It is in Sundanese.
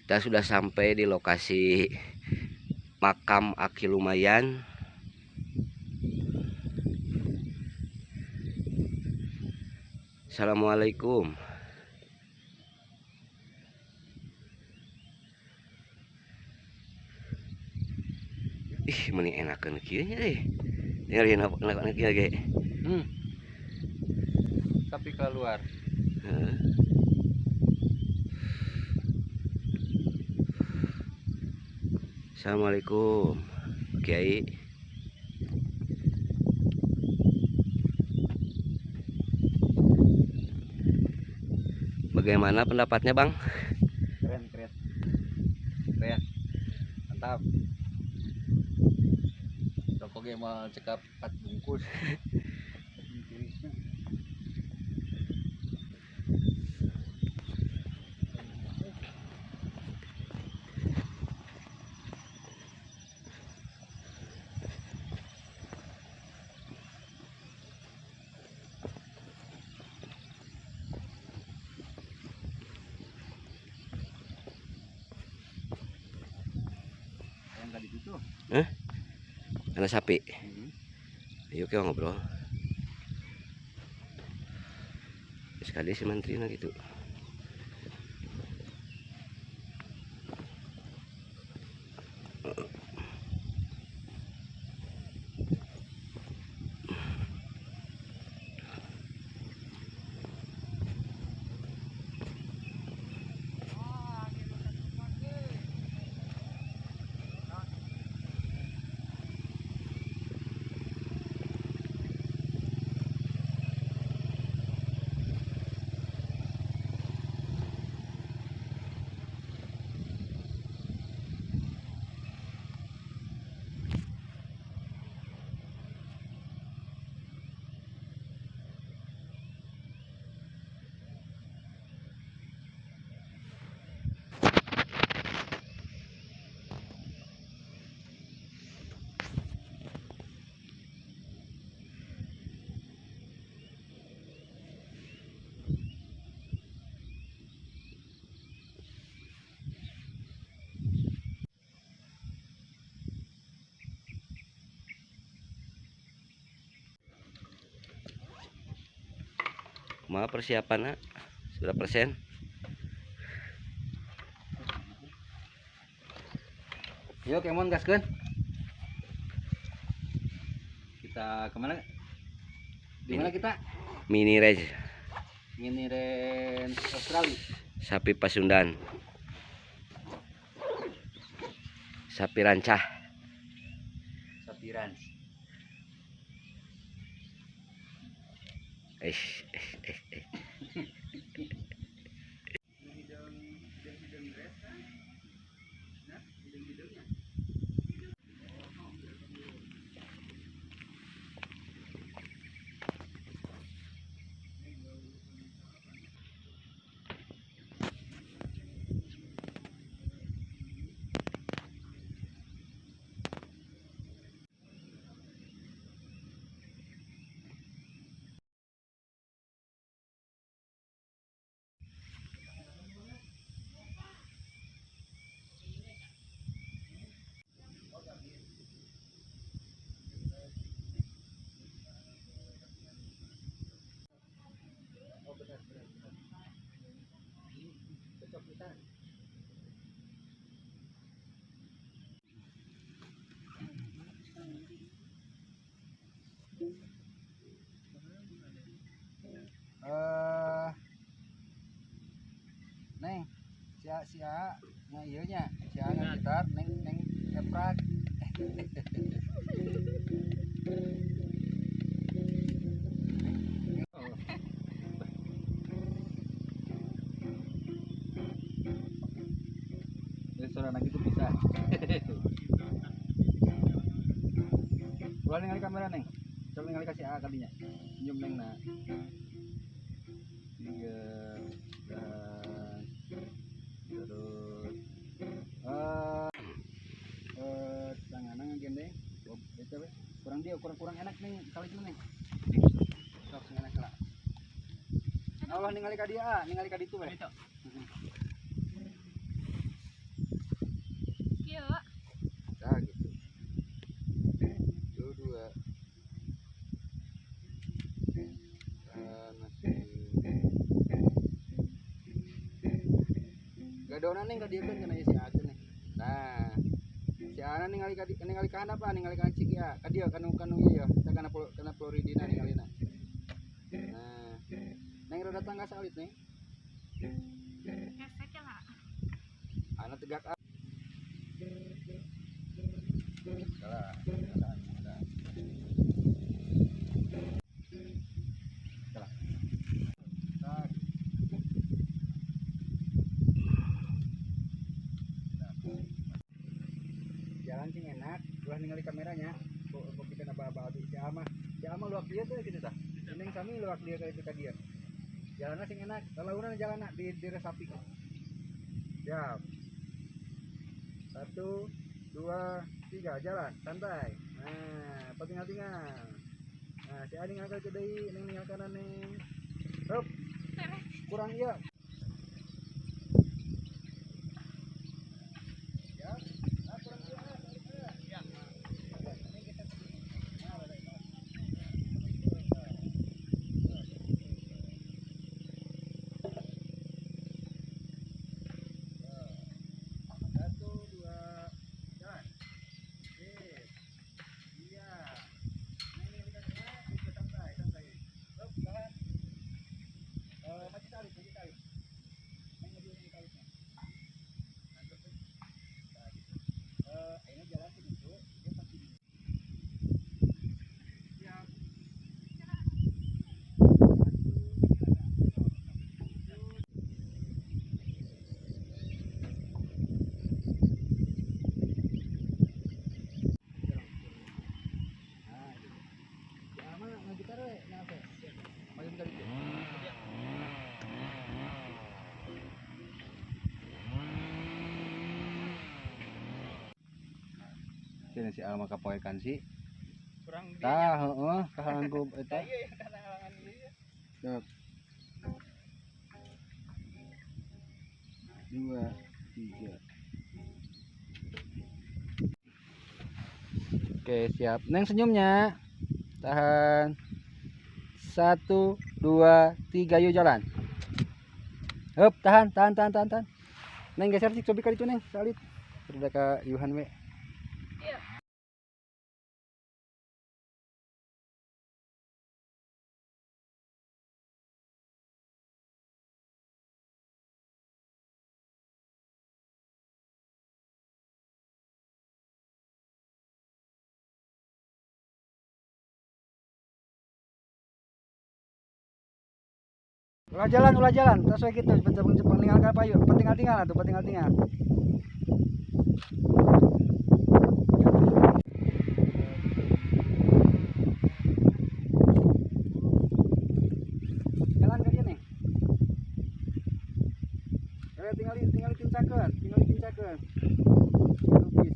Kita sudah sampai di lokasi makam Aki Lumayan. Assalamualaikum. Ih, meni enakeun kieu nya deh. Tinggal enak kieu ge. Tapi keluar. Heeh. Assalamualaikum, Kiai. Bagaimana pendapatnya, Bang? Keren, keren. Keren. Mantap. Rokok ge mau cekap 4 bungkus. Hah? Ada sapi. Ayo kita ngobrol. Sekali si mantri nah gitu. Kumaha persiapanna? Sudah persen? Yuk, Kemon gaskeun. Kita kemana? Di mana kita? Mini Ranch. Mini Ranch Australia. Sapi Pasundan. Sapi rancah. Sapi ranch. Neng, si A nah iya nya, si A gitar, neng neng eprak. Suara anak itu bisa. Ulah ningali kamera neng, coba ningali kasih A kalinya, senyum neng nah. Tiga dan terus tangan gendeng, kurang dia kurang enak neng kali itu neng. Sok sing enak lah. Allah ningali ka dia, ningali ka ditu we. Gadona neng ka dieu kan kana si A teh neng. Nah, si A ningali ka ningali ka handap ningali ka ciki A. Ka dieu kanu kanu ieu teh kana kana Floridina ningalina. Nah, neng rada tangga salit neng. Gesek ya lah. Ana tegak A. Salah. Salah. Salah. Jalan sing enak, ulah ningali kameranya. Kok kita naba-aba abi si Ama. Si Ama luak dia tuh gitu tah. Neng sami luak dia ka itu ka dia. Jalanna sing enak, lalaunan jalanna di diresapi. Siap. 1, 2, 3, jalan, santai. Nah, tinggal-tinggal. Nah, si Adi ngangkat ke deui, neng ninggal kanan neng. Hup. Kurang ieu. Ya. Ah, kurang ieu. Ya. Satu, dua, jalan. Sip. Iya. Neng ninggal kanan, gitu santai, santai. Hup, tahan. Maju tarik, maju tarik. Neng maju ini tariknya. Mantap, eh. Nah, gitu. Akhirnya jalan ke situ, dia pasti di. Siap. Nah, gitu. Ya, ama maju tarik, nah, oke. Maju tarik. Sini si Alma kapoekan sih. Kurang dia. Tah, heeh, kahalangan ku eta. Iya, ya, karena halangan ieu. Sok. 2, 3. Oke, siap. Neng senyumnya. Tahan. 1, 2, 3, yuk jalan. Hup, tahan, tahan, tahan, tahan, tahan. Neng geser cik cobi kali itu neng, salit. Sudah ka Yuhan we. Iya. Ulah jalan, terus we kitu cepeng-cepeng ninggalkan payu, tinggal-tinggal atuh, tinggal-tinggal. Jalan ke dia nih. Tinggali, tinggali tincakeun, tinggali tincakeun. Lupis.